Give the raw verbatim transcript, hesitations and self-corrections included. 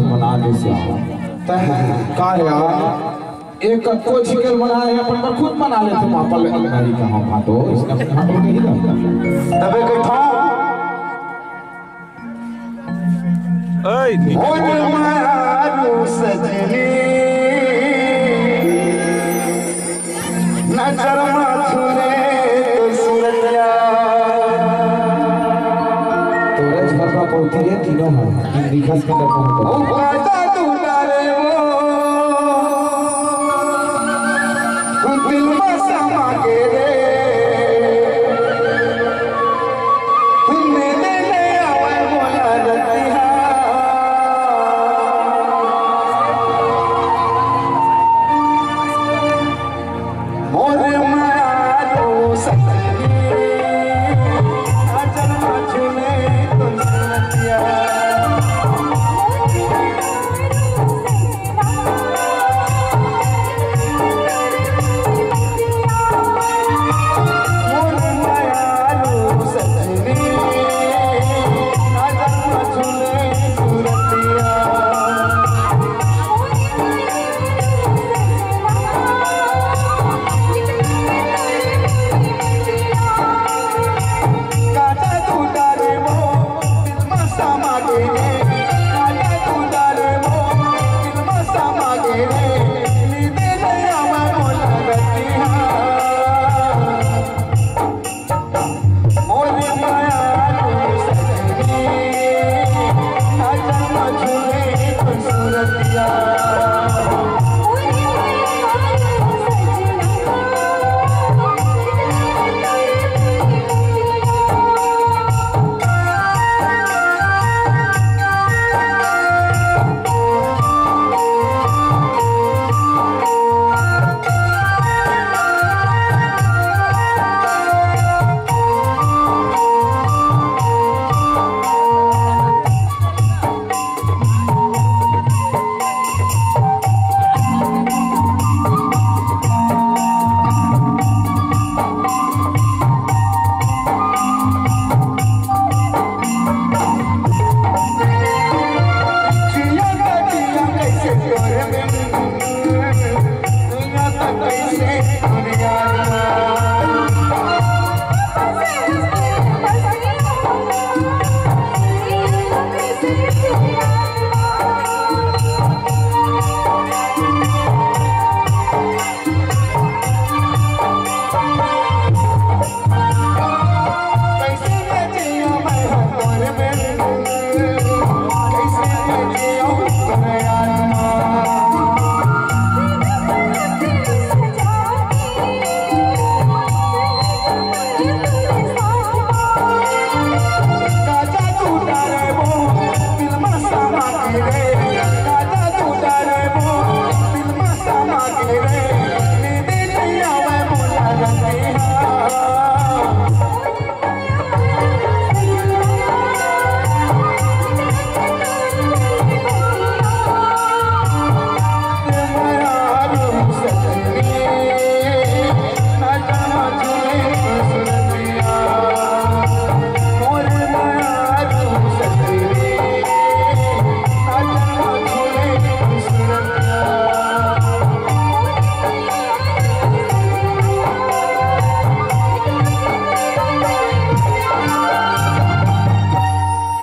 बना दे से। तय का यार, एक कतको झिकल बना है, अपन बर खुद बना लेते, मापल नहीं कहाँ भाटो, इसका भाटो नहीं ना। तबे कथा। ओए मारू सजनी, नजर माथुरे तो सूरतिया। तोरे झरना पौती रे तीनों है, दिखत के डरना हो।